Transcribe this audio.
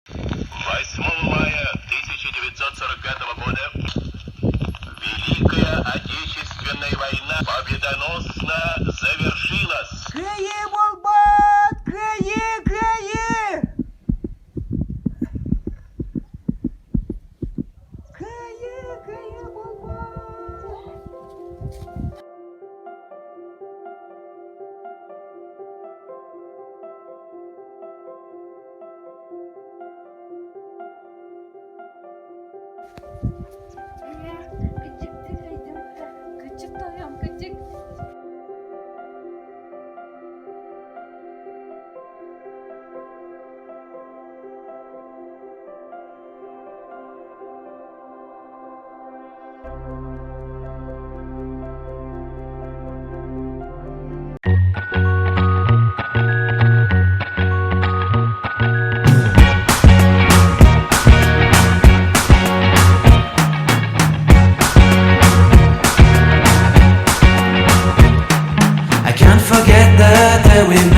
8 мая 1945 года Великая Отечественная война победоносно завершилась. Кыайыы буолбат! Кыайыы! Кыайыы! Кыайыы! Кыайыы буолбат! Кычык тойон, кычык. I can't forget the day we